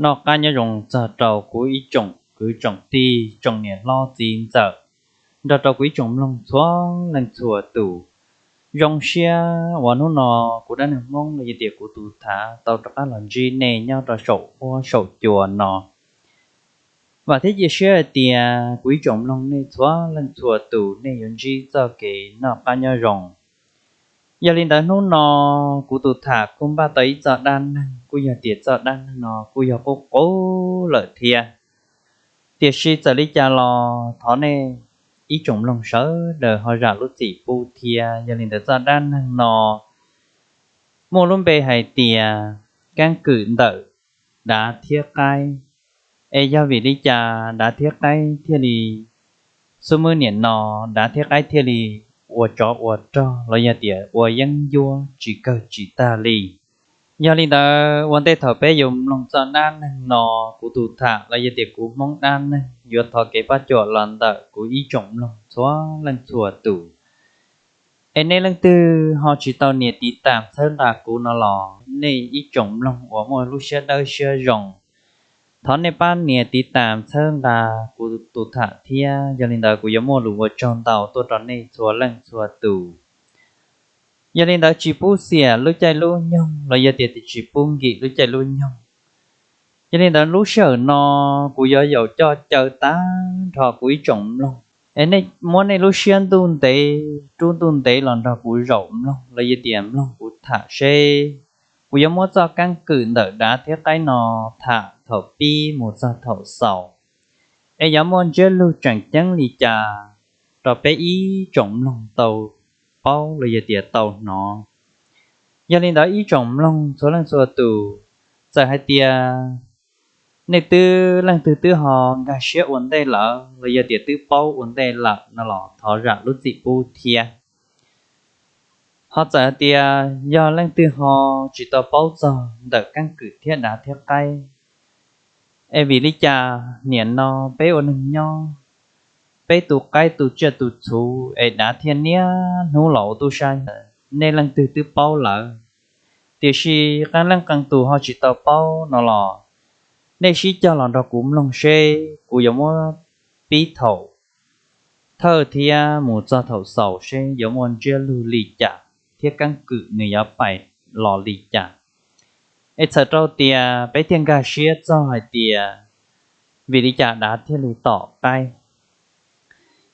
Noj qab nyob zoo txog rau kuv ib tsoom kwv tsoom tij, tsoom niam hlob txiv ntxawm, nrog rau kuv ib tsoom mloog txhua leej txhua tus. Zoo siab uas hnub no kuv dab neeg Hmoob los yog tias kuv tus tham tau rov qab los ntsib nej nyob rau saum huab saum cua no. Vam thiab cia siab hais tias kuv ib tsoom mloog nej txhua leej txhua tus nej yuav ntsib txoj kev noj qab nyob zoo. Yog li ntawd hnub no kuv tus tham kuj npaj tau ib txoj dab neeg, kuj yog tias txoj dab neeg no kuj yog qub qub lawm thiab. Tiam sis txawm li cas los thov nej ib tsoom mloog sawv daws ho zam lub txim pub thiab. Yog li ntawd txoj dab neeg no muaj lub npe hais tias keeb kwm ntawm dav thiab qaib. Es yog vim li cas dav thiab qaib thiaj li xub mwb niam no, dav thiab qaib thiaj li ua tsov ua rog los yog tias ua yeeb ncuab tsis kawg tsis tag li? Yog li ntawd ua ntej thaum peb yuav mloog txoj dab neeg no, kuv tus tham los yog tias kuv Hmoob dab neeg yuav thov kev pab cuam los ntawm kuv ib tsoom mloog txhua leej txhua tus. Es nej leej twg ho tsis tau nias tiv tam txhawb nqa kuv no los nej ib tsoom mloog uas muaj lub siab dawb siab zoo, thov nej pab nias tiv tam txhawb nqa kuv tus tham thiab. Yog li ntawd kuv yuav muaj lus ua tsaug ntau tuaj rau nej txhua leej txhua tus. Yog li ntawd tsis pub xiam lub caij lub nyoog los yog tias tsis pub nkim lub caij lub nyoog. Yog li ntawd lub sij hawm no kuv yuav yaum coj caw tag nrho kuv ib tsoom mloog, es nej muab nej lub siab ntuj ntev rub ntuj ntev los nrog kuv zaum mloog los yog tias mloog kuv tham seb kuv yuav muab txoj keeb kwm ntawm dav thiab qaib no tham thaum pib mus txog thaum xaus, es yuav muaj ntsiab lug tseem ceeb li cas rau peb ib tsoom mloog tau paub los yog tias tau hnov. Yog li ntawd ib tsoom mloog txhua leej txhua tus, txawm hais tias nej twb leej twg twb ho nkag siab ua ntej lawm los yog tias twb paub ua ntej lawm no los thov zam lub txim pub thiab. Ho txawm hais tias yog leej twg ho tsis tau paub txog ntawm keeb kwm thiab dav thiab qaib, es vim li cas niam no peb ua neeg nyob, peb tu qaib tu tsiaj tu txhu es dav thiaj niaj hnub los ua tub sab, nej leej twg twb paub lawm, tiam sis qee leej qee tus ho tsis tau paub no los nej sib cog los nrog kuv mloog seb kuv yuav muab pib thaum thawj thiab mus txog thaum xaus seb yuav muaj ntsiab lug li cas thiab keeb kwm nws yuav pais los li cas. Es txhawm rau tias peb thiaj nkag siab txog hais tias vim li cas dav thiaj li tom qaib.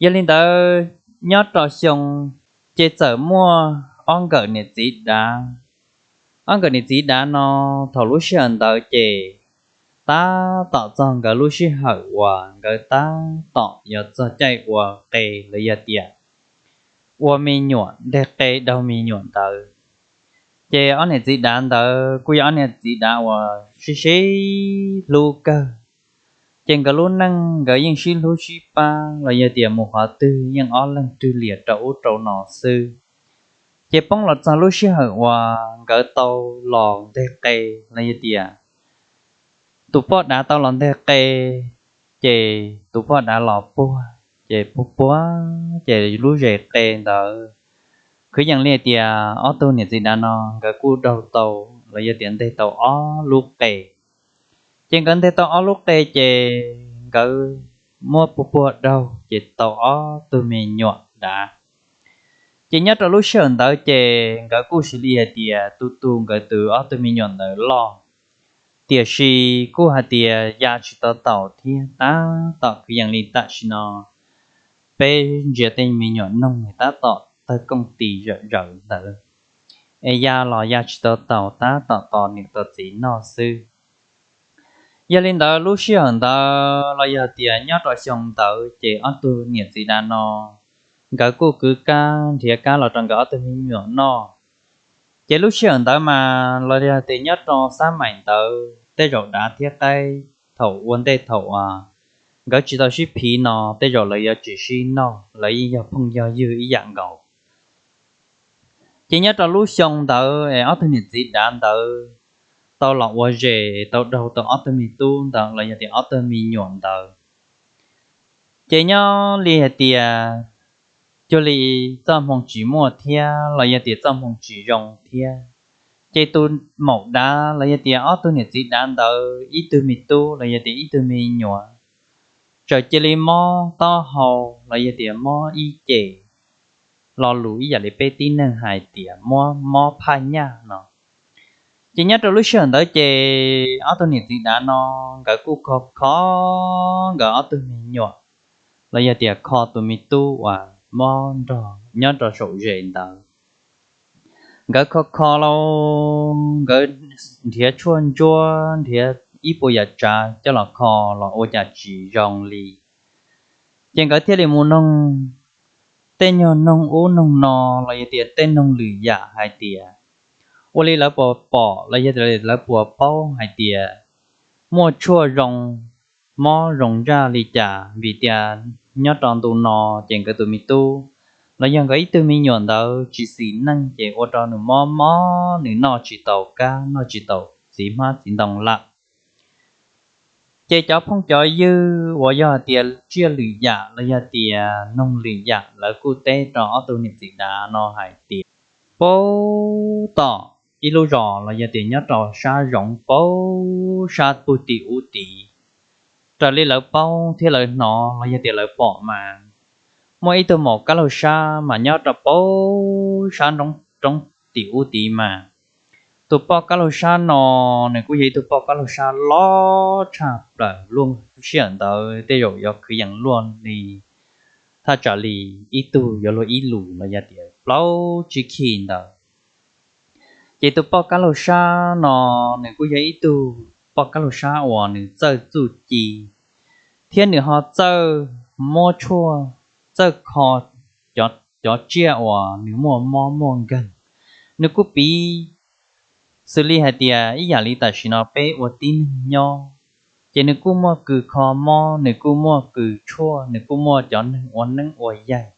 Yog li ntawd nyob rau xyoo ces txawm muaj ob nkawm niam txiv dav. Ob nkawm niam txiv dav no thaum lub sij hawm ntawd ces tab tom txog nkawd lub sij hawm uas nkawd tab tom yuav txog caij ua qe los yog tias ua me nyuam, nteg qe daug me nyuam ntawd. Ces ob niam txiv dav ntawd kuj yog ob niam txiv dav uas sib sib hlub kawg. Ces nkawd lub neej nkawd yeej sib hlub sib pab los yog tias mus qhov twg yeej ob leeg rwg liam rau ub rau no xwb. Ces poob los txog lub sij hawm uas nkawd tau los nteg qe los yog tias tus poj dav tau los nteg qe, ces tus poj dav los puag, ces puag puag ces lub zes qe ntawd kwv yees li hais tias ob tug niam txiv dav no nkawd kuj daug tau los yog tias nteg tau ob lub qe. Ces nkawd nteg tau ob lub qe ces nkawd muab puag puag daug ces tau ob tug me nyuam dav. Ces nyob rau lub sij hawm ntawd ces nkawd kuj xws li hais tias tu tu nkawd tus ob tug me nyuam ntawd loj, tiam sis kuj hais tias ya tsis tau taus thiab tab tom kwv yees li tam sim no peb ntsia tej me nyuam noog tab tom tawg kooj tis zawm zawm ntawd, es ya los ya tsis tau taus tab tom tos niam tos txiv noj xwb. Yog li ntawd lub sij hawm ntawd los yog tias nyob rau xyoo ntawd ces ob tug niam txiv dav no nkawd kuj kwv kab nrhiav kab los rau nkawd ob tug me nyuam noj. Ces lub sij hawm ntawd mas los yog tias nyob rau xab maim ntawd tej zaum dav thiab qaib thaum ua ntej thaum uas nkawd tsis tau sib phiv no tej zaum lawv yuav tsis sib noj, lawv yeej yog phooj yog ywg ib yam nkaus. Ces nyob rau lub xyoo ntawd es ob tug niam txiv dav ntawd tau los ua zes tau daug tau ob tug me tub ntawd los yog tias ob tug me nyuam ntawd. Ces nyob li hais tias cuag li txoj hmoo tsis muaj thiab los yog tias txoj hmoo tsis zoo thiab, Ces tus maum dav los yog tias ob tug niam txiv dav ntawd ib tug me tub los yog tias ib tug me nyuam txawm cia li mob taub hau los yog tias mob ib ce, lo lus ib yam li peb tib neeg hais tias mob phaj nyaj no. Ces nyob rau lub sij hawm ntawd ces ob tug niam txiv dav no nkawd kuj kho kho nkawd ob tug me nyuam los yog tias kho tus me tub uas mob nrog nyob rau saum zes ntawd. Nkawd kho kho lauj, nkawd nrhiav tshuaj ntsuab nrhiav ib puas yam tsav coj los kho los ua cas tsis zoo li. Ces nkawd thiaj li mus noog tej nyuag noog ub noog no los yog tias tej noog lwm yam hais tias ua li lawv puas pom los yog tias lawv puas paub hais tias muaj tshuaj zoo, mob zoo ntsaj li cas vim tias nyob rau ntu no ces nkawd tus me tub los yog nkawd ib tug me nyuam ntawd tsis xis neej ces ua rau nws mob mob nws noj tsis tau kab noj tsis tau txiv hmab txiv ntoo lawm. Ces cov phooj cov ywg uas yog hais tias tsiaj lwm yam los yog tias noog lwm yam lawv kuj teb rau ob tug niam txiv dav no hais tias puag tom ib lub zos los yog tias nyob rau sab zoov puag sab pug tim ub tid, raws li lawv paub thiab lawv hnov los yog tias lawv pom mas muaj ib tug maum kab laug sab mas nyob rau puag sab roob tim ub tid mas tus poj kab laug sab no nws kuj yog ib tug poj kab laug sab loj tshaj plaws, luaj sij hawm ntawd tej zaum yuav kwv yees luaj li thaj tsam li ib tug yuav luag ib lus los yog tias plaub tsib khij ntawd. Ces tus poj kab laug sab no nws kuj yog ib tug poj kab laug sab uas nws txawj txuj ci thiab nws ho txawj muab tshuaj, txawj kho cov tsiaj uas nws muaj mob muaj nkeeg. Nws kuj piv xws li hais tias ib yam li tam sim no peb ua tib neeg nyob, ces nws kuj muaj kws kho mob, nws kuj muaj kws tshuaj, nws kuj muaj cov neeg ua neeb ua yaig.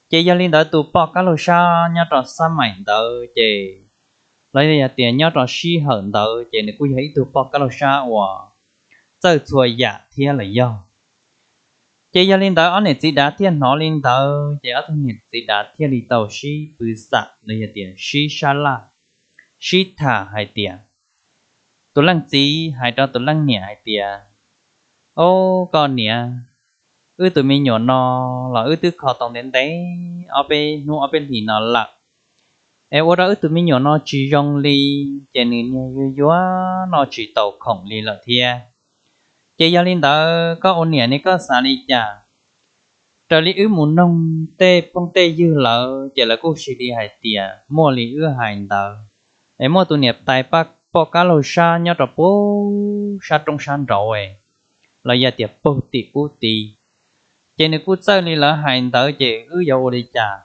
Ces yog li ntawd tus poj kab laug sab nyob rau xab maim ntawd ces los yog tias nyob rau sij hawm ntawd ces nws kuj yog ib tug poj kab laug sab uas txawj txhua yam thiab los yog. Ces yog li ntawd ob niam txiv dav thiaj hnov li ntawd ces ob tug niam txiv dav thiaj li tau sib pw xam los yog tias sib sab laj, sib tham hais tias, tus leej txiv hais rau tus leej niam hais tias, Au, koj niam, wb tus me nyuam no los wb twb kho tau ntev ntev ob peb hnub ob peb hlis no lawm, es ua rau wb tus me nyuam no tsis zoo li, ces nws niag yuag yuag noj tsis tau khoom li lawm thiab. Ces yog li ntawd koj ua niam ne koj xav li cas? Raws li wb mus noog tej phooj tej ywg lawm ces lawv kuj sis li hais tias muaj li wb hais ntawd, es muaj tus niam tais poj kab laug sab nyob rau puag sab roob sab nraud los yog tias puag tim ub tid, ces nws kuj txawj li lawv hais ntawd ces wb yuav ua li cas?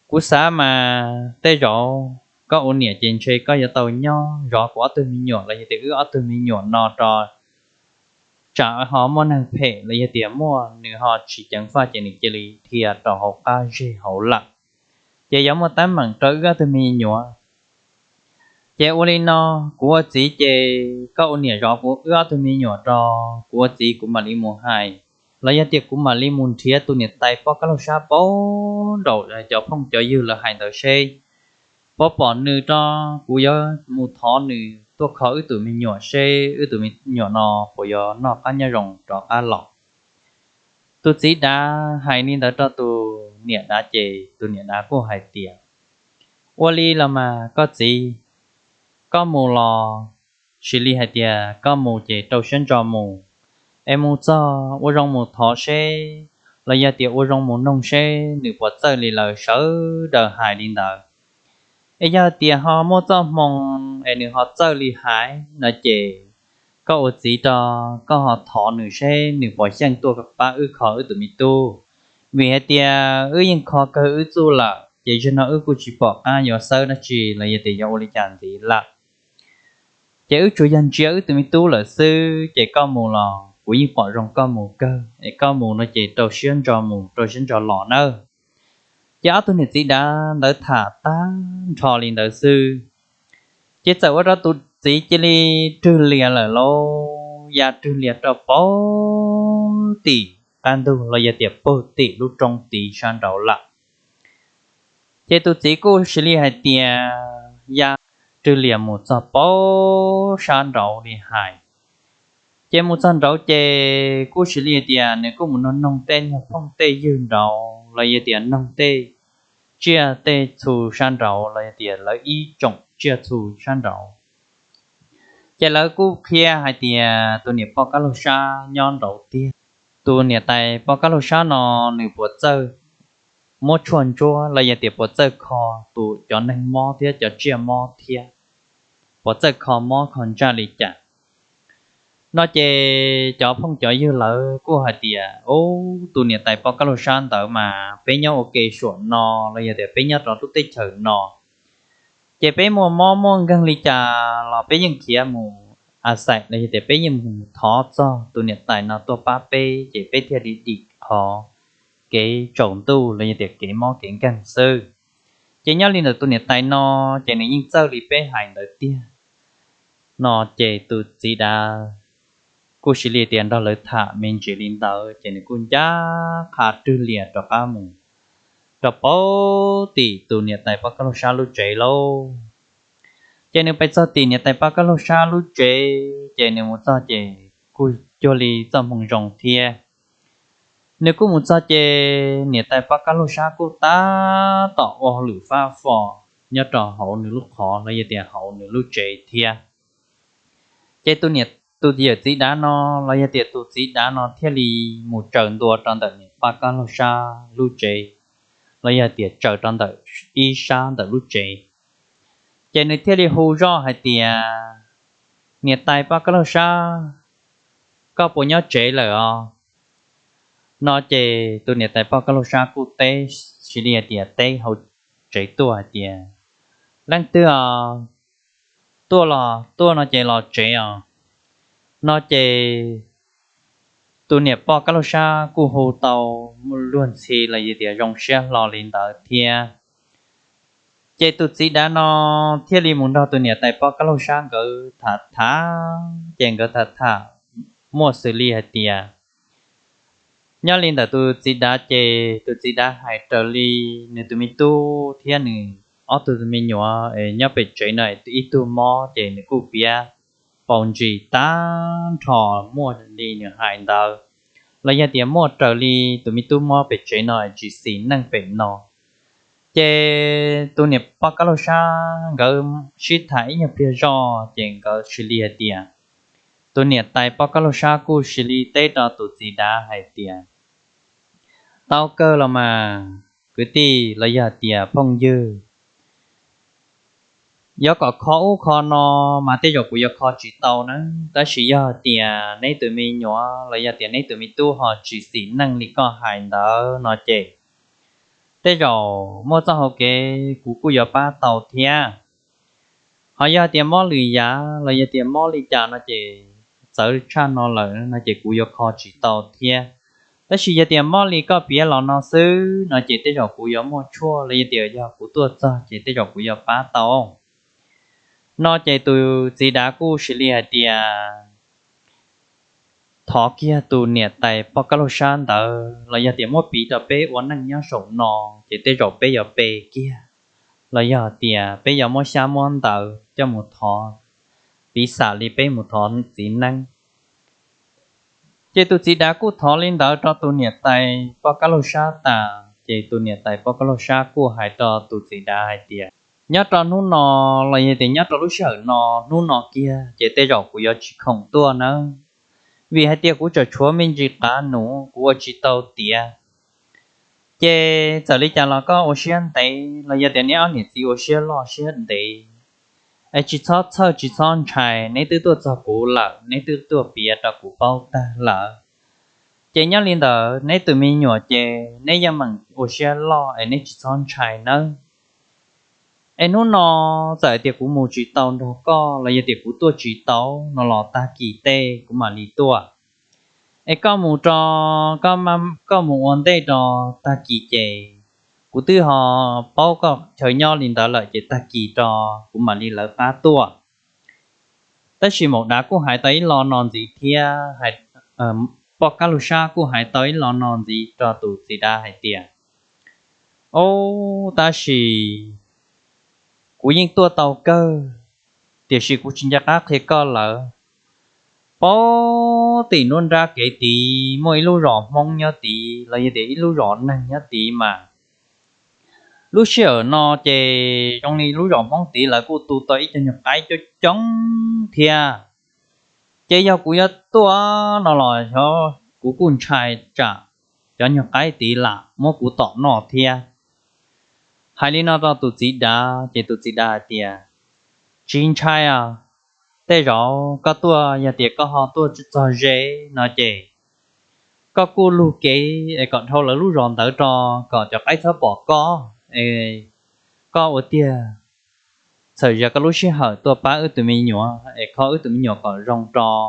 Kuv xav mas tej zaum koj ua niam ces ntshe koj yuav tau nyob zov kuv ob tug me nyuam los yog tias wb ob tug me nyuam no rau, tsam ho muaj neeg phem los yog tias muaj nws ho tsis ceev faj ces nws cia li dhia rau hauv qab zej hauv lawm, ces yuav muaj teeb meem rau wb ob tug me nyuam. Ces ua li no, kuv ua txiv ces koj ua niam zov kuv wb ob tug me nyuam rau, kuv ua txiv kuv mam li mus hais, los yog tias kuv mam li mus nrhiav tus niam tais poj kab laug sab puag nraum cov phooj cov ywg lawv hais ntawd seb puas pom nws rau, kuv yuav mus thov nws tuaj kho wb tus me nyuam seb wb tus me nyuam no puas yuav noj qab nyob zoo rov qab los. Tus txiv dav hais li ntawd rau tus niam dav ces tus niam dav kuj hais tias, ua li los mas koj txiv, koj mus los sis li hais tias koj mus ces rau siab ntso mus, es mus txog ua zoo mus thov seb, los yog tias ua zoo mus noog seb nws puas txawj li lawv sawv daws hais li ntawd. Es yog tias ho muaj txoj hmoo es nws ho txawj li hais no ces koj ua txiv rau, koj ho thov nws seb nws puas xyeej tuaj pab wb kho wb tus me tub, vim hais tias wb yeej kho kawg wb txuj lawm ces zaum no wb kuj tsis pom qab yuav xawb dab tsi los yog tias yuav ua li cas ntxiv lawm. Ces wb tsuas yog ntsia wb tus me tub lawm xwb ces koj mus los kuv yeej pom zoo koj mus kawg, es koj mus no ces rau siab ntso mus rau siab ntso los nawb. Ces ob tug niam txiv dav ntawd tham tag nrho li ntawd xwb, ces txawm ua rau tus txiv cia li rwg lias lawm lauj, ya rwg lias rau puag tim qab ntug los yog tias puag tim lub roob tid sab nraud lawm. Ces tus txiv kuj sis li hais tias ya rwg lias mus txog pab sab nraud li hais. Ces mus txog nraud ces kuj sis li tias nws kuj mus noog noog tej nyuag phooj tej ywg nraud los yog tias noog tej tsiaj tej txhu sab nraud los yog tias lawv ib tsoom tsiaj txhu sab nraud. Ces lawv kuj qhia hais tias tus niam poj kab laug sab nyob nraud tiag. Tus niam tais poj kab laug sab no nws puas txawj muab tshuaj ntsuab los yog tias puas txawj kho tus cov neeg mob thiab cov tsiaj mob thiab, puas txawj kho mob kho ntsaj li cas. No ces cov phooj cov ywg lawv kuj hais tias, Ub, tus niam tais poj kab laug sab ntawd mas peb nyob ua ke saum no los yog tias peb nyob rau lub teb chaws no, ces peb muaj mob muaj nkeeg li cas los peb yeej khiav mus a xais los yog tias peb yeej mus thov txog tus niam tais no tuaj pab peb ces peb thiaj li dim qhov kev tsaus ntuj los yog tias kev mob kev nkeeg xwb. Ces nyob li ntawm tus niam tais no ces nws yeej txawj li peb hais ntawd tiag. No ces tus txiv dav kuj sis li tias nrog lawv tham me ntsis li ntawd ces nws kuj ncaj qha rwg lias rov qab mus rau pab tim tus niam tais poj kab laug sab lub tsev lauj. Ces nws pais txog tim niam tais poj kab laug sab lub tsev ces nws mus txog ces kuj cuag li txoj hmoo zoo thiab. Nws kuj mus txog ces niam tais poj kab laug sab kuj tab tom ua hauj lwm fab fo nyob rau hauv nws lub qhov los yog tias hauv nws lub tsev thiab. Ces tus niam, tus yawm txiv dav no los yog tias tus txiv dav no thiaj li mus tsaws ntua rau ntawm niam poj kab laug sab lub tsev, los yog tias tsaws rau ntawm ib sab ntawm lub tsev. Ces nws thiaj li hu zoj hais tias, Niam tais poj kab laug sab, koj puas nyob tsev lawm os? No ces tus niam tais poj kab laug sab kuj teb, sis li hais tias teb hauv tsev tuaj hais tias, Leej twg os? Tuaj los tuaj no ces los tsev os. No ces tus niam poj kab laug sab kuj hu tau luag ntxhi los yog tias zoo siab hlo li ntawd thiab. Ces tus txiv dav no thiaj li mus nrog tus niam tais poj kab laug sab nkawd tham tham, ces nkawd tham tham muaj xws li hais tias, nyob li ntawm tus txiv dav ces tus txiv dav hais raws li nws tus me tub thiab nws ob tug me nyuam nyob pem tsev no ib tug mob ces nws kuj piav paus ntsis tag nrho muaj li nws hais ntawd, los yog tias muaj raws li tus me tub mob pem tsev no tsis xis neej pem no. Ces tus niam poj kab laug sab nkawd sib tham ib nyuag pliag zog ces nkawd sis li hais tias, tus niam tais poj kab laug sab kuj sis li teb rau tus txiv dav hais tias, tau kawg los mas kwv tij los yog tias phooj ywg, yuav kom kho ub kho no mas tej zaum kuv yuav kho tsis tau na, tab sis yog tias neb tus me nyuam los yog tias neb tus me tub ho tsis xis neej li koj hais ntawd no ces tej zaum muaj txoj hauv kev kuv kuj yuav pab tau thiab. Ho yog tias mob lwm yam los yog tias mob li cas no ces txawv tshaj no lawm no ces kuv yuav kho tsis tau thiab. Tab sis yog tias mob li koj piav los no xwb no ces tej zaum kuv yuav muaj tshuaj los yog tias yog kuv tuaj txog ces tej zaum kuv yuav pab tau. No ces tus txiv dav kuj sis li hais tias, thov kiag tus niam tais poj kab laug sab ntawd los yog tias muab piv rau peb ua neej nyob saum no ces tej zaum peb yuav pe kiag, los yog tias peb yuav muab xyab muab ntawv coj mus thov, piv xam li peb mus thov txiv neeb. Ces tus txiv dav kuj thov li ntawd rau tus niam tais poj kab laug sab tas ces tus niam tais poj kab laug sab kuj hais rau tus txiv dav hais tias, nyob rau hnub no los yog tias nyob rau lub sij hawm no hnub no kiag ces tej zaum kuv yuav tsis khoom tuaj nawb, vim hais tias kuv tseem tshuav me ntsis qav nuv kuv ua tsis tau tiav. Ces txawm li cas los koj ua siab ntev los yog tias neb ob niam txiv ua siab loj siab ntev, es tsis txhob txhawj tsis txhob ntshai, neb twb tuaj txog kuv lawm, neb twb tuaj piav rau kuv paub tag lawm. Ces nyob li ntawd neb tus me nyuam ces neb yeej meem ua siab loj es neb tsis txhob ntshai nawb. Es hnub no txawm tias kuv mus tsis tau nrog koj los yog tias kuv tuaj tsis tau no los tag kis tej kuv mam li tuaj. Es koj mus rau, koj mus ua ntej rau tag kis ces kuv twb ho paub koj chaw nyob li ntawd lawm ces tag kis rau kuv mam li lawv qab tuaj. Tab sis maum dav kuj hais tau ib lo no ntxiv thiab, poj kab lug sab kuj hais tau ib lo no ntxiv rau tus txiv dav hais tias, Ob, tab sis kuv yeej tuaj tau kawg, tiam sis kuv tsis nco qab qhia koj lawm. Pab tim nruab nrab kev tid muaj ib lub zos Hmoob nyob tid los yog tias ib lub zos neeg nyob tid mas lub sij hawm no ces zoo li lub zos Hmoob tid lawv kuj tu tau ib co nyuag qaib coob coob thiab. Ces yog kuv yuav tuaj no los kuv kuj ntshai tsam cov nyuag qaib tid lam muab kuv tom noj thiab. Hais li no rau tus txiv dav ces tus txiv dav hais tias, Tsis ntshai os, tej zaum koj tuaj yog tias koj ho tuaj txog ze no ces koj kuj lug kev es kom dhau lawv lub zos ntawd rau kom cov qaib txhob pom koj es koj ua tiag txhawm zas koj lub sij hawm tuaj pab wb tus me nyuam es kho wb tus me nyuam kom zoo rau,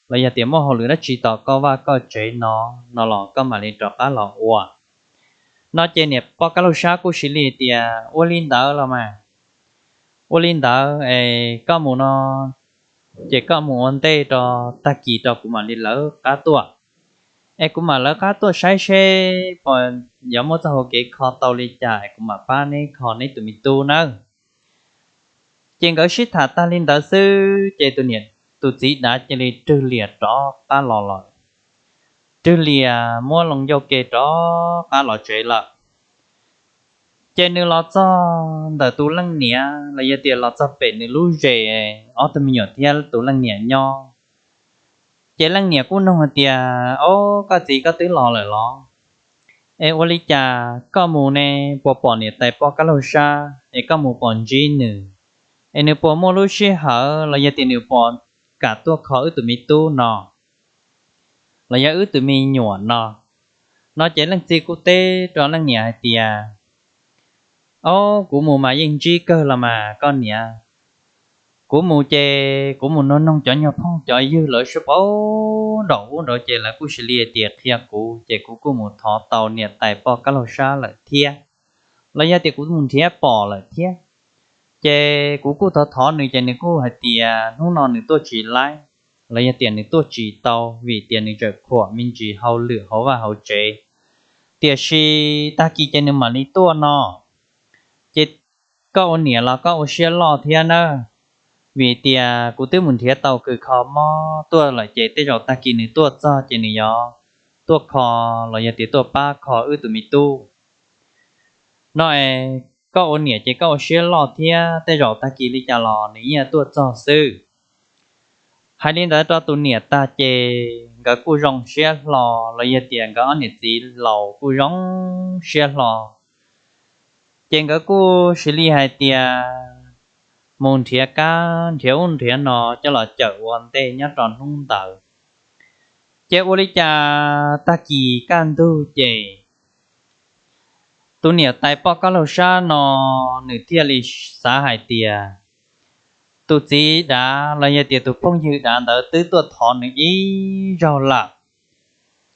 los yog tias muaj hauj lwm dab tsi tos koj vaj koj tsev no, no los koj mam li rov qab los ua. No ces niam poj kab laug sab kuj sis li tias, Ua li ntawd los mas, ua li ntawd es koj mus no ces koj mus ua ntej rau, tag kis rau kuv mam li lawv qab tuaj, es kuv mam lawv qab tuaj saib seb puas yuav muaj txoj hau kev kho tau li cas es kuv mam pab neb kho neb tus me tub nawb. Ces nkawd sib tham tag li ntawd xwb ces tus niam, tus txiv dav cia li rwg lias rov qab los lawm, rwg lias muab loo ncauj ke rov qab los tsev lawm. Ces nws los txog ntawm tus leej niam los yog tias los txog pem nws lub zes ob tug me nyuam thiab tus leej niam nyob. Ces leej niam kuj nug hais tias, Ob, koj txiv koj twb los lawm los? Es ua li cas koj mus ne, puas pom niam tais poj kab laug sab es koj mus puas ntsib nws, es nws puas muaj lub sij hawm los yog tias nws puas kam tuaj kho wb tus me tub no los yog wb tus me nyuam no? No ces leej txiv kuj teb rau leej niam hais tias, Ob, kuv mus mas yeej ntsib kawg los mas koj niam. Kuv mus ces kuv mus noog noog cov nyuag phooj cov ywg lawv sib paub nraum ub nraud ces lawv kuj sis li tias qhia kuv ces kuv kuj mus thov tau niam tais poj kab laug sab lawm thiab, los yog tias kuv mus nrhiav pom lawm thiab. Ces kuv kuj thov thov nws ces nws kuj hais tias hnub no nws tuaj tsis laib los yog tias nws tuaj tsis tau vim tias nws tseem khuam me ntsis hauj lwm hauv vaj hauv tsev, tiam sis tag kis ces nws mam li tuaj no. Ces koj ua niam los koj ua siab loj thiab nawb, vim tias kuv twb mus nrhiav tau kws kho mob tuaj lawm ces tej zaum tag kis nws tuaj txog ces nws yuav tuaj kho los yog tias tuaj pab kho wb tus me tub no es. Koj ua niam ces koj ua siab loj thiab, tej zaum tag kis li cas los nws yeej tuaj txog xwb. Hais li ntawd rau tus niam tag ces nkawd kuj zoo siab hlo los yog tias nkawd ob niam txiv laus kuj zoo siab hlo. Ces nkawd kuj sis li hais tias mus nrhiav kab nrhiav ub nrhiav no coj los cawm ua ntej nyob rau hnub ntawd. Ces ua li cas tag kis kaj ntug ces tus niam tais poj kab laug sab no nws thiaj li xav hais tias tus txiv dav los yog tias tus phooj ywg dav ntawd twb tuaj thov nws ib zaug lawm.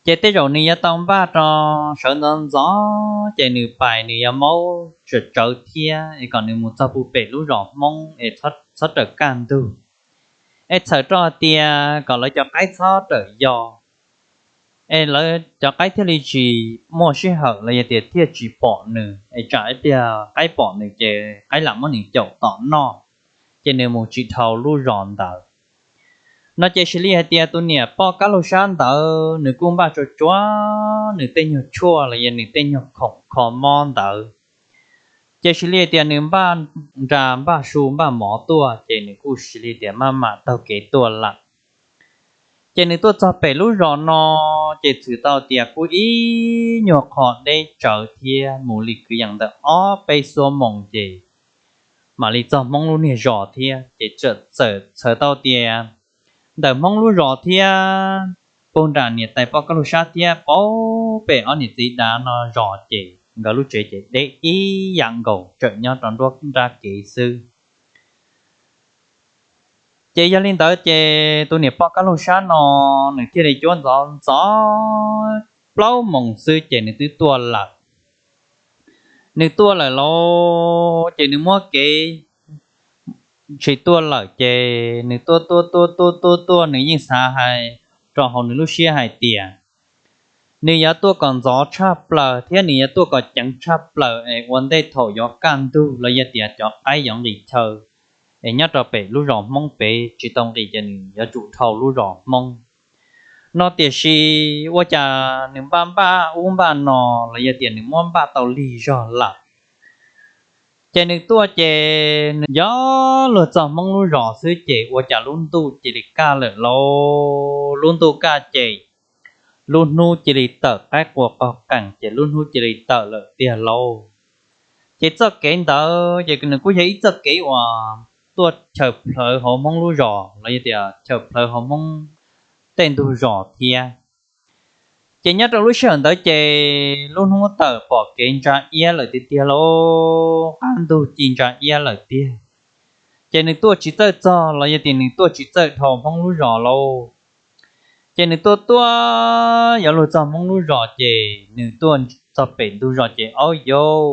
Ces tej zaum nws yuav tau npaj rau sawv ntxov ntxov ces nws pais nws yuav maub tsawv tsawv thiab es kom nws mus txog puag pem lub zos Hmoob es txhob rawm kaj ntug, es txhawm rau hais tias kom lawv cov qaib txhob rawm yos, es lawv cov qaib thiaj li tsis muaj sij hawm los yog tias thiaj tsis pom nws, es tsam ib pliag qaib pom nws ces qaib lam muab nws caum tom noj, ces nws mus tsis dhau lub zos ntawd. No ces sis li hais tias tus niam poj kab laug sab ntawd nws kuj npaj tsuag tsuag nws tej nyuag tshuaj los yog nws tej nyuag khoom kho mob ntawd. Ces sis li hais tias nws npaj nra npaj su npaj mov tuaj ces nws kuj sis li tias maj mam taug kev tuaj lawm. Ces nws tuaj txog pem lub zos no ces txwm tau tias kuj ib nyuag qho deb tsawv thiab, mus li kwv yees ntawm ob peb xuab moos ces mam li txog Hmoob lub niag zos thiab. Ces txawm txhawm tau tias ntawm Hmoob lub zos thiab puag nram niam tais poj kab laug sab thiab puag pem ob niam txiv dav no zos ces nkawd lub tsev ces deb ib yam nkaus, tseem nyob rau nruab nrab kev xwb. Ces yog li ntawd ces tus niam poj kab laug sab no nws thiaj li cuab ntxov ntxov plaub moos xwb ces nws twb tuaj lawm. Nws tuaj lawm lauj, ces nws muab kev tsis tuaj lawm ces nws tuaj tuaj tuaj tuaj tuaj tuaj, nws yeej xav hais rau hauv nws lub siab hais tias nws yuav tuaj kom ntxov tshaj plaws thiab nws yuav tuaj kom ceev tshaj plaws es ua ntej thaum yuav kaj ntug los yog tias cov qaib yuav nqis chaw es nyob rau pem lub zos Hmoob pem tsis tau nqis ces nws yuav tsum dhau lub zos Hmoob no. Tiam sis ua cas nws npaj npaj ub npaj no los yog tias nws muab npaj tau lig zog lawm, ces nws tuaj ces nws yuav luag txog Hmoob lub zos xwb ces ua cas lub ntuj cia li kaj lawm lauj. Lub ntuj kaj ces lub hnub cia li tawm qaib qua qaug qees ces lub hnub cia li tawm lawm tiag lauj. Ces txoj kev ntawd ces nws kuj yog ib txoj kev uas tuaj chaws plawv hauv Hmoob lub zos los yog tias chaws plawv hauv Hmoob tej ntug zos thiab. Ces nyob rau lub sij hawm ntawd ces lub hnub tawm pom kev ntsa iab lawm tiag tiag lauj, qab ntug ci ntsa iab lawm tiag. Ces nws tuaj tsis txawj txog los yog tias nws tuaj tsis txawj dhau Hmoob lub zos lauj. Ces nws tuaj tuaj yuav luag txog Hmoob lub zos ces nws tuaj txog pem ntug zos ces aub yau,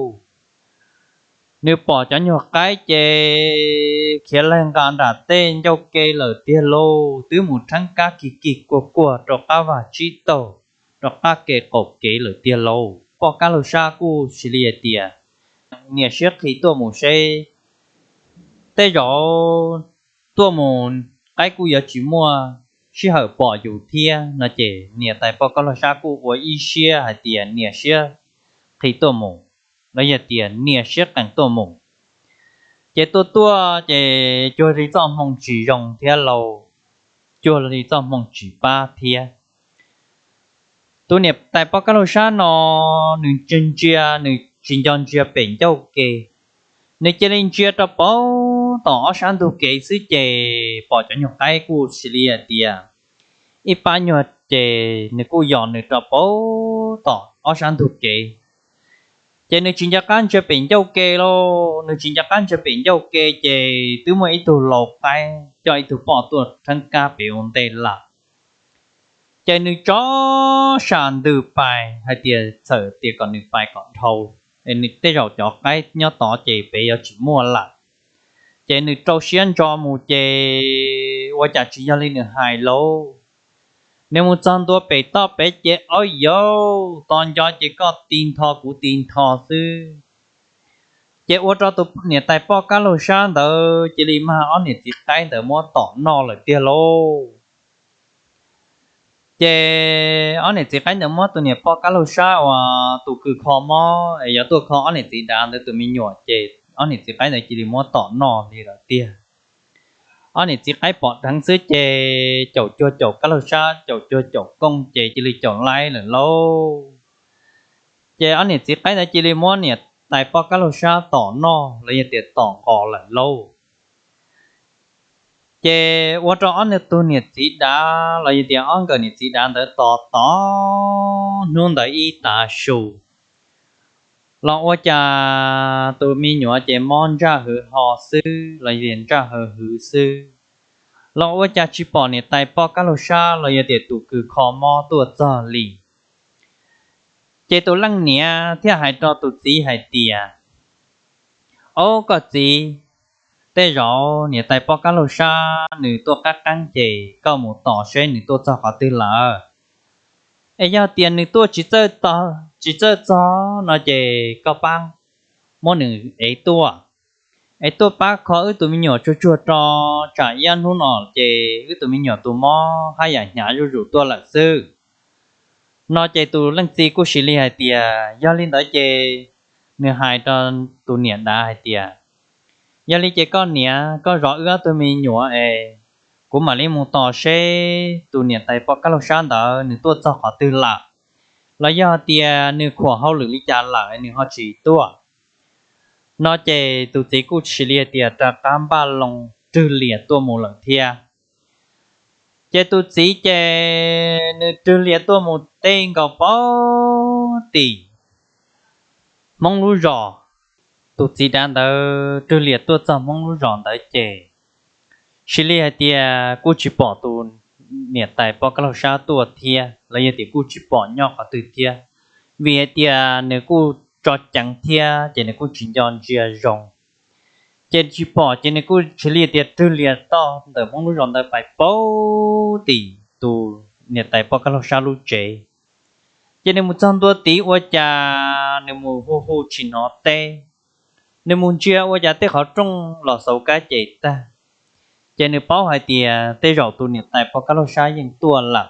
nws pom cov nyuag qaib ces khiav laig nqa nram tej ncauj ke lawm tiag lauj, twb mus rheeb kab kig kig kuag kuag rau qab vag tsib taug, rau qab ke qaum kev lawm tiag lauj. Poj kab laug sab kuj sis li hais tias nias siab qhi tuaj mus seb, tej zaum tuaj mus qaib kuj yuav tsis muaj sij hawm pom yus thiab no ces niam tais poj kab laug sab kuj ua ib siab hais tias nias siab qhi tuaj mus, los yog tias nias siab qees tuaj mus. Ces tuaj tuaj ces cuag li txoj hmoo tsis zoo thiab lauj, cuag li txoj hmoo tsis pab thiab. Tus niam tais poj kab laug sab no nws ntsia ntsia, nws tsis nco ntsia pem ncauj ke, nws cia li ntsia rau pauv tom ob sab ntug kev xwb ces pom cov nyuag qaib kuj sis li hais tias ib pab nyuag ces nws kuj yos nws rau pauv tom ob sab ntug kev. Ces nws tsis nco qab ntsia pem ncauj ke lauj, nws tsis nco qab ntsia pem ncauj ke ces twb muaj ib tug lau qaib coj ib tug poj tuaj rheeb kab pem ua ntej lawm. Ces nws tso sam ntws pais hais tias txhawm tias kom nws pais kom dhau, tej zaum cov qaib nyob tod ces pem yuav tsis muaj lawm. Ces nws rau siab ntso mus ces ua cas tsis yog li nws hais lauj. Nws mus txog ntua pem toj pem ces aub yau, tos nco ces koj ti ntho kuv ti ntho xwb. Ces ua rau tus niam tais poj kab laug sab ntawd cia li mag ob niam txiv qaib ntawd muab tom noj lawm tiag lauj. Ces ob niam txiv qaib ntawd muab tus niam poj kab laug sab uas tus kws kho mob es yuav tuaj kho ob niam txiv dav ntawd tus me nyuam ces ob niam txiv qaib ntawd cia li muab tom noj li lawm tiag. Ob niam txiv qaib pom dheev xwb ces caum cuag caum kab laug sab, caum cuag caum kooj ces cia li caum laib lawm lauj. Ces ob niam txiv qaib ntawd cia li muab niam tais poj kab laug sab tom noj los yog tias tom nqos lawm lauj. Ces ua rau ob tug niam txiv dav los yog tias ob nkawm niam txiv dav ntawd tos tos hnub ntawd ib tav su los ua cas tus me nyuam ces mob ntsaj hwv ho xwb los yog tias ntsaj hwv hwv xwb, los ua cas tsis pom niam tais poj kab laug sab los yog tias tus kws kho mob tuaj txog li. Ces tus leej niam thiaj hais rau tus txiv hais tias, Au koj txiv, tej zaum niam tais poj kab laug sab nws tuaj qab qeeb ces koj mus tos seb nws tuaj txog qhov twg lawm. Es yog tias nws tuaj tsis txawj txog no ces koj pab muab nws ev tuaj, es tuaj pab kho wb tus me nyuam tsuag tsuag tso, tsam ib hnub no ces wb tus me nyuam tus mob haj yam hnyav zuj zus tuaj lawm xwb. No ces tus leej txiv kuj sis li hais tias, Yog li ntawd ces, nws hais rau tus niam dav hais tias, Yog li ces koj niam, koj zov wb ob tug me nyuam es kuv mam li mus tos seb tus niam tais poj kab laug sab ntawd nws tuaj txog qhov twg lawm, los yog tias nws khuam hauj lwm li cas lawm nws ho tsis tuaj. No ces tus txiv kuj sis li hais tias rov qab npaj loo rwg lias tuaj mus lawm thiab. Ces tus txiv ces nws rwg lias tuaj mus tej nkaus pem tim Hmoob lub zos. Tus txiv dav ntawd rwg lias tuaj txog Hmoob lub zos ntawd ces sis li hais tias kuj tsis pom tus niam tais poj kab laug sab tuaj thiab los yog tias kuj tsis pom nyob qhov twg thiab, vim hais tias nws kuj tso ceev thiab ces nws kuj tsis nco ntsia zoo. Ces tsis pom ces nws kuj sis li tias rwg lias toj ntawm Hmoob lub zos ntawd pais pem tim tus niam tais poj kab laug sab lub tsev. Ces nws mus txog ntua tid ua cas nws mus hu hu tsis hnov teb. Nws mus ntsia ua cas tej qhov rooj los xauv kab ces tag, ces nws paub hais tias tej zaum tus niam tais poj kab laug sab yeej tuaj lawm.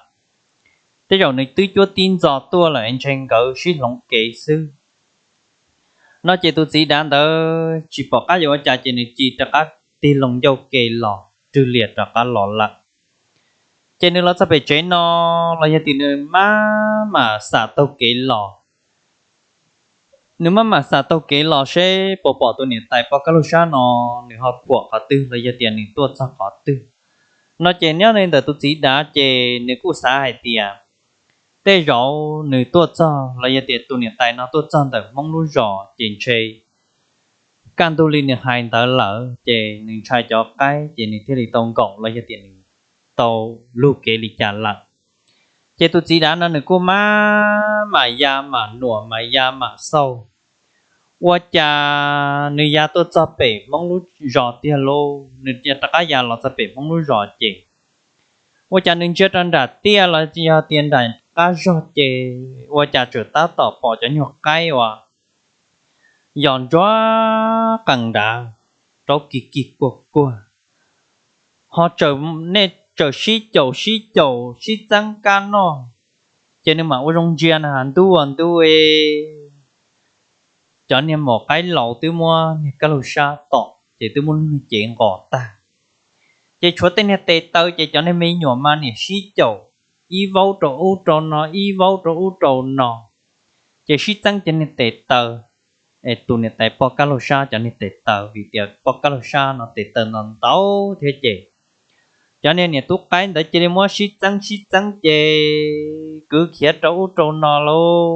Tej zaum nws twb cuab tib ntxo tuaj lawm es ntshe nkawd sib hloov kev xwb. No ces tus txiv dav ntawd tsis pom qab yuav ua cas ces nws cia li rov qab tig loo ncauj ke los rwg liam rov qab los lawm. Ces nws los txog pem tsev no los yog tias nws maj mam xam taug kev los, nws maj mam xam taug kev los seb puas pom tus niam tais poj kab laug sab no nws ho phuam qhov twg los yog tias nws tuaj txog qhov twg. No ces nyob li ntawm tus txiv dav ces nws kuj xav hais tias tej zaum nws tuaj txog los yog tias tus niam tais no tuaj txog ntawm Hmoob lub zos ces ntshe kaj ntug li nws hais ntawd lawm ces nws ntshai cov qaib ces nws thiaj li tau nkaum los yog tias nws tau lug kev li cas lawm. Ces tus txiv dav no nws kuj maj mam ya mam nuam mam ya mam xauj, ua cas nws ya tuaj txog pem Hmoob lub zos tiag lauj. Nws rov qab ya los txog pem Hmoob lub zos ces ua cas nws ntsia rau nram tiaj los yog tias nram qab zog ces ua cas tseem tab tom pom cov nyuag qaib uas yos ntsuag qees nrad, rau kig kig kuag kuag, ho nej tseem sib caum sib caum sib txeeb kab noj. Ces nws mam ua zoo ntsia na, ntuj ua ntuj, cov niag maum qaib laus twb muab niag kab laug sab tom ces twb muab lub niag cev nqos tag. Ces tshuav tej niag tes taw ces cov niag me nyuam mas niam sib caum ib vaub rau ub rau no ib vaub rau ub rau no, ces sib txeeb cov niag tes taw es tus niam tais poj kab laug sab cov niag tes taw vim tias poj kab laug sab no tes taw ntau ntau thiab ces cov niag niam tub qaib ntawd cia li muab sib txeeb sib txeeb ces kwv khiav rau ub rau no lauj.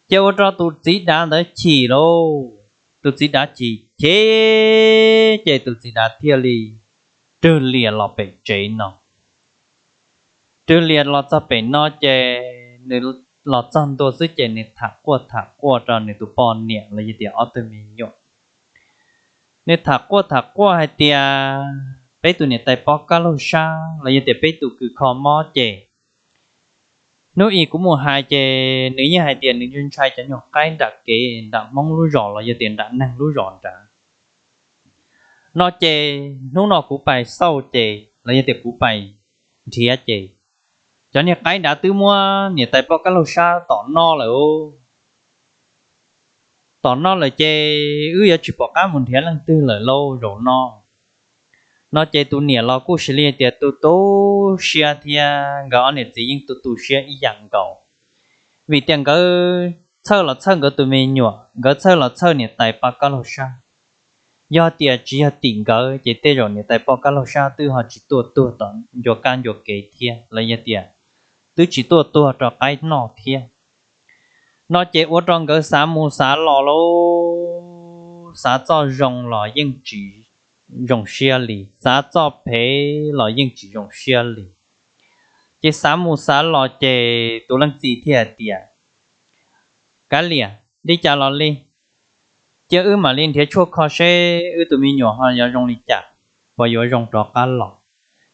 Ces ua rau tus txiv dav ntawd chim lauj. Tus txiv dav chim chim ces tus txiv dav thiaj li rwg liam los pem tsev no. Rwg liam los txog pem no ces nws los txog ntua xwb ces nws tham quaj tham quaj rau nws tus poj niam los yog tias ob tug me nyuam. Nws tham quaj tham quaj hais tias peb tus niam tais poj kab laug sab los yog tias peb tus kws kho mob ces hnub ib kuv mus hais ces nws yeej hais tias nws ntshai cov nyuag qaib nram kev nram Hmoob lub zos los yog tias nram neeg lub zos nrad. No ces hnub no kuv pais xauj ces los yog tias kuv pais nrhiav ces cov niag qaib nrad twb muab niam tais poj kab laug sab tom noj lawm. Tom noj lawm ces wb yuav tsis pom qab mus nrhiav leej twg lawm lauj zaum no. No ces tus niam los kuj xws li tias tu tu siab thiab nkawd ob niam txiv yeej tu tu siab ib yam nkaus, vim tias nkawd txhawj los txhawj nkawd tus me nyuam, nkawd txhawj los txhawj niam tais poj kab laug sab. Yog tias tsis yog tim nkawd ces tej zaum niam tais poj kab laug sab twb ho tsis tuaj tuag tom ncua kab ncua kev thiab los yog tias twb tsis tuaj tuag rau qaib noj thiab. No ces ua rau nkawd xav mus xav los lauj, xav txoj zoo los yeej tsis zoo siab li, xav txoj phem los yeej tsis zoo siab li. Ces xav mus xav los ces tus leej txiv thiaj hais tias, Kav liam, li cas los li, cia wb mam li nrhiav tshuaj kho seb wb tus me nyuam ho yuav zoo li cas, puas yuav zoo rov qab los.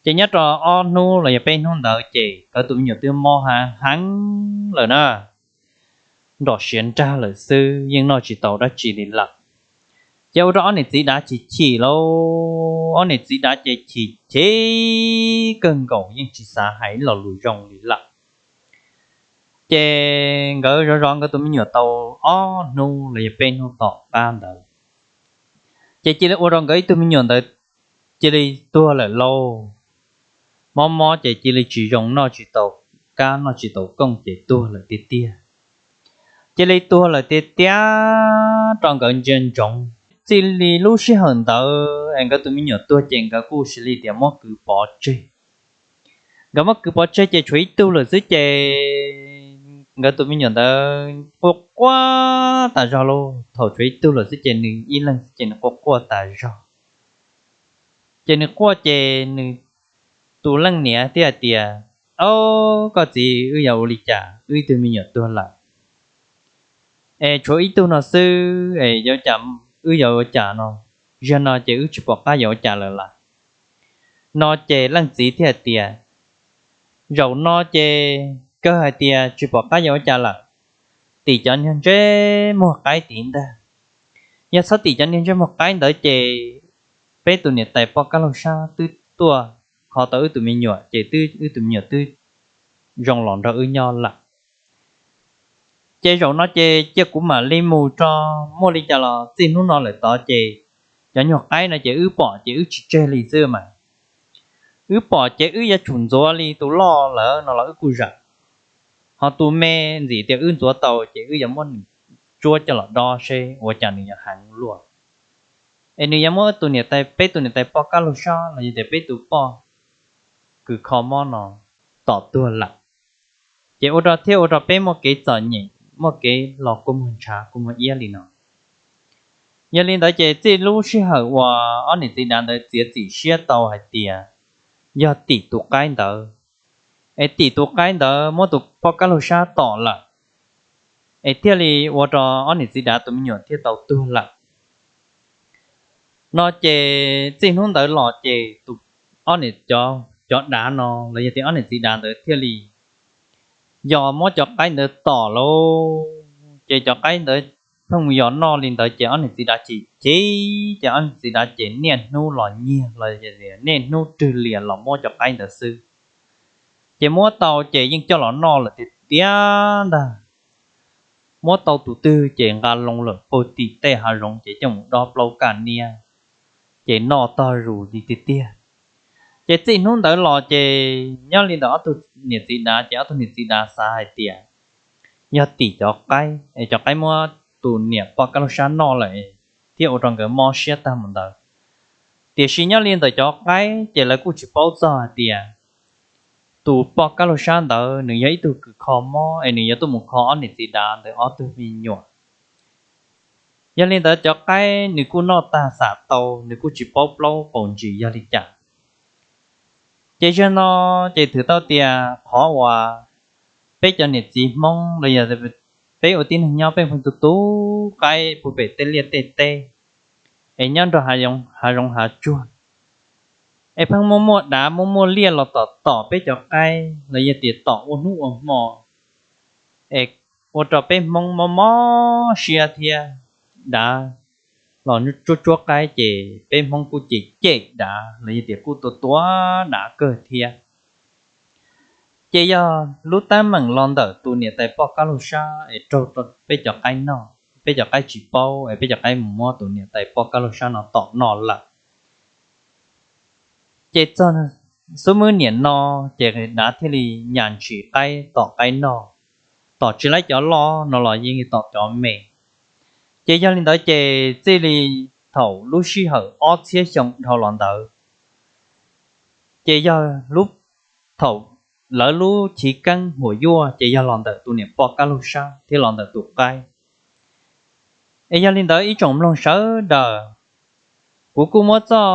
Ces nyob rau ob hnub los yog peb hnub ntawd ces nkawd tus me nyuam twb mob heev heev lawm na, nrom siav nrag lawm xwb, yeej noj tsis tau dab tsi li lawm. Ces ua rau ob niam txiv dav chim chim lauj, ob niam txiv dav ces chim chim kawg nkaus yeej tsis xav hais lo lus zoo li lawm. Ces nkawd zov zov nkawd tus me nyuam tau ob hnub los yog peb hnub tom qab ntawd, ces cia li ua rau nkawd ib tug me nyuam ntawd cia li tuag lawm lauj. Mob mob ces cia li tsis zoo, noj tsis tau kab noj tsis tau kooj ces tuag lawm tiag tiag. Cia li tuag lawm tiag tiag rau nkawd ntsia ntsoov. Txij li lub sij hawm ntawd es nkawd tus me nyuam tuag ces nkawd kuj xws li tias muab kwv pov tseg. Nkawd muab kwv pov tseg ces tshuav ib tug lawm xwb ces nkawd tus me nyuam ntawd quaj quaj tas zog lauj. Thaum tshuav ib tug lawm xwb ces nws ib leeg xwb ces nws quaj quaj tas zog. Ces nws quaj ces nws tus leej niam thiaj hais tias, Au, koj txiv, wb yuav ua li cas, wb ib tug me nyuam tuag lawm es tshuav ib tug no xwb es yuav cas, wb yuav ua cas no? Zaum no ces wb tsis pom qab yuav ua cas lawm lawm. No ces leej txiv thiaj hais tias, Zaum no ces kawg hais tias tsis pom qab yuav ua cas lawm, tim cov niag ntsej muag qaib tid ntag. Yog txhob tim cov niag ntsej muag qaib ntawd ces peb tus niam tais poj kab laug sab twb tuaj kho tau wb tus me nyuam ces wb tus me nyuam twb zoo los nrog wb nyob lawm. Ces zaum no ces cia kuv mam li mus tso, muaj li cas los txij hnub no lawm tod ces cov nyuag qaib no ces wb pom ces wb tsis tseg li xwb mas. Wb pom ces wb yuav tsum ntxuav li tus loj lawm no los wb kuj zam, ho tus me ntxim tias wb ntxuav tau ces wb yuav muab nws tsuab coj los dob seb ua cas nws yuav heev luaj, es nws yuav muab tus niam tais, peb tus niam tais poj kab laug sab los yog tias peb tus poj kws kho mob no tom tuag lawm. Ces ua rau thiab ua rau peb muaj kev txom nyem, muaj kev los kua muag ntshav kua muag iab li no. Yog li ntawd ces txij lub sij hawm uas ob niam txiv dav ntawd txiav txim siab tau hais tias yog tim tus qaib ntawd, es tim tus qaib ntawd muab tus poj kab laug sab tom lawm, es thiaj li ua rau ob niam txiv dav tus me nyuam thiaj tau tuag lawm no ces txij hnub ntawd los ces tus, ob niam, cov dav no los yog tias ob niam txiv dav ntawd thiaj li yog muab cov qaib ntawd tom lauj. Ces cov qaib ntawd pheej yog noj li ntawd ces ob niam txiv dav chim chim, ces ob niam txiv dav ces niaj hnub los nyiag los niaj hnub rwg lias los muab cov qaib ntawd xwb. Ces muab tau ces yeej coj los noj lawm tiag tiag ntag. Muab tau tus twg ces nqa loo lawm puag tim tej hav zoov ces coj mus dob plaub kaj niab, ces noj tog zus li tiag tiag. Ces txij hnub ntawd los ces nyob li ntawm ob tug niam txiv dav ces ob tug niam txiv dav xav hais tias yog tim cov qaib es cov qaib muab tus niam poj kab laug sab noj lawm thiaj ua rau nkawd mob siab tag mus ntawd. Tiam sis nyob li ntawm cov qaib ces lawv kuj tsis paub txog hais tias tus poj kab laug sab ntawd nws yog ib tug kws kho mob es nws yuav tuaj mus kho ob niam txiv dav ntawd ob tug me nyuam. Yog li ntawd cov qaib nws kuj noj tag xam tau, nws kuj tsis paub plaub paus ntsis yog li cas. Ces zaum no ces thwm tau tias qhov uas peb cov niam txiv Hmoob los yog peb ua tib neeg nyob peb pheej tu tu qaib puag pem tej liaj tej teb, es nyob nrog hav zoov hav tsuag, es pheej muaj muaj dav muaj muaj liaj los tom tom peb cov qaib los yog tias tom ua hnub ua hmo, es ua rau peb Hmoob mob mob siab thiab. Dav los tsuab tsuab qaib ces peb Hmoob kuj cem cem dav los yog tias kuj tua tua dav kawg thiab. Ces yog lub teeb meem los ntawm tus niam tais poj kab laug sab es raug peb cov qaib noj, peb cov qaib tsis paub es peb cov qaib mus muab tus niam tais poj kab laug sab no tom noj lawm. Ces txog xub mwb niam no ces dav thiaj li nyas ntshis qaib tom qaib noj, tom tsis laib cov loj no los yeej tom cov me. Ces yog li ntawd ces txij li thaum lub sij hawm ob txhiab xyoo dhau los ntawd, ces yog lub, thaum lawv lub chiv keeb huam yuaj ces yog los ntawm tus niam poj kab laug sab thiab los ntawm tus qaib. Es yog li ntawd ib tsoom mloog sawv daws, kuv kuj muab txoj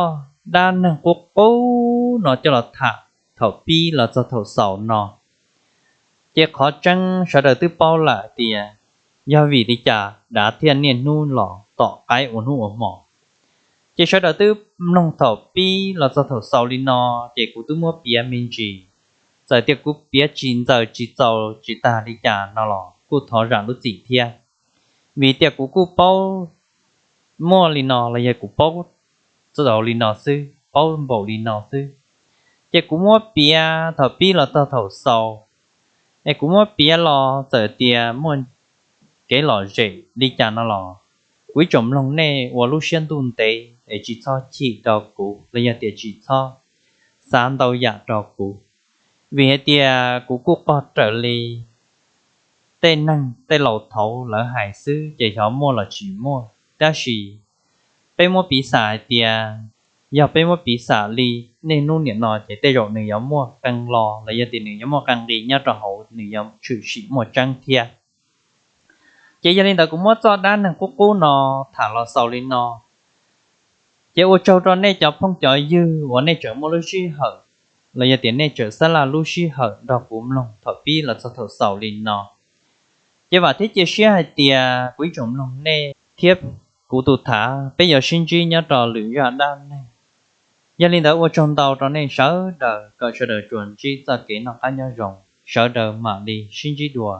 dab neeg qub qub no coj los tham thaum pib los txog thaum xaus no. Ces qhov tseeb sawv daws twb paub lawm tias yog vim li cas dav thiaj niaj hnub los tom qaib ua hnub ua hmo. Ces sawv daws twb mloog thaum pib los txog thaum xaus li no, ces kuv twb muab piav me ntsis. Txawm tias kuv piav tsis ntxaws tsis txaus tsis tag li cas no los kuj thov zam lub txim thiab, vim tias kuv kuj paub muaj li no los yog kuv paub txaus li no xwb, paub npaum li no xwb. Ces kuv muab piav thaum pib los txog thaum xaus, es kuv muab piav los txawm tias muaj kev lom zem li cas no los, kuv ib tsoom mloog nej ua lub siab ntuj ntev es tsis txhob chim rau kuv los yog tias tsis txhob xav ntau yam rau kuv, vim hais tias kuv kuj qog raws li tej neeg tej laus thaud lawv hais xwb ces xyov muaj los tsis muaj, tab sis peb muab piv xam hais tias, yog peb muab piv xam li niaj hnub niam no ces tej zaum nws yuav muaj qee lo los yog tias nws yuav muaj qee nqi nyob rau hauv, nws yuav tshwm sim muaj tseeb thiab. Ces yog li ntawd kuv muab txoj dab neeg qub qub no tham los xaus li no. Ces ua tsaug rau nej cov phooj cov ywg uas nej tseem muaj lub sij hawm los yog tias nej tseem xab laj lub sij hawm nrog kuv mloog thaum pib los txog thaum xaus li no. Ces vam thiab cia siab hais tias kuv ib tsoom mloog nej thiab kuv tus tham peb yuav sib ntsib nyob rau lwm zaj dab neeg. Yog li ntawd ua tsaug ntau rau nej sawv daws, kom sawv daws tsuas ntsib txoj kev noj qab nyob zoo, sawv daws mam li sib ntsib dua.